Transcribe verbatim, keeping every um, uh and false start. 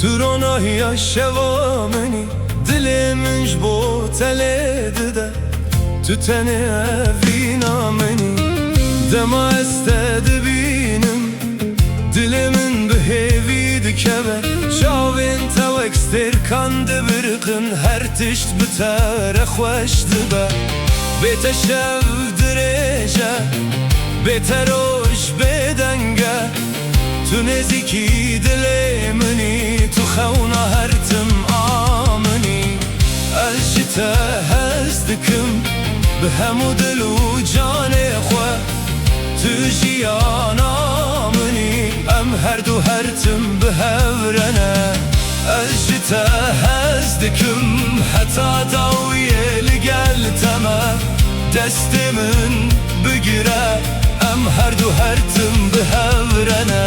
Tu ronahiya şeva min î, dilê min ji bo te lê dide. Tu tenê evîna min î, dema ez te dibînim, dilê min bi hêvî dikeve. Çavên te wek stêrkan dibiriqin, her tişt bi te re xweş dibe. Bê te şev dirêj e, bê te roj bêdeng e. Tu nêzîkî dilê min î, tu xewna her tim a min î. Ez ji te hez dikim bi hemû dil û canê xwe. Tu jiyana min î, em her du her tim bi hev re ne. Ez ji te hez dikim, heta dawiyê li gel te me. Destê min bigire, em her du her tim bi hev re ne.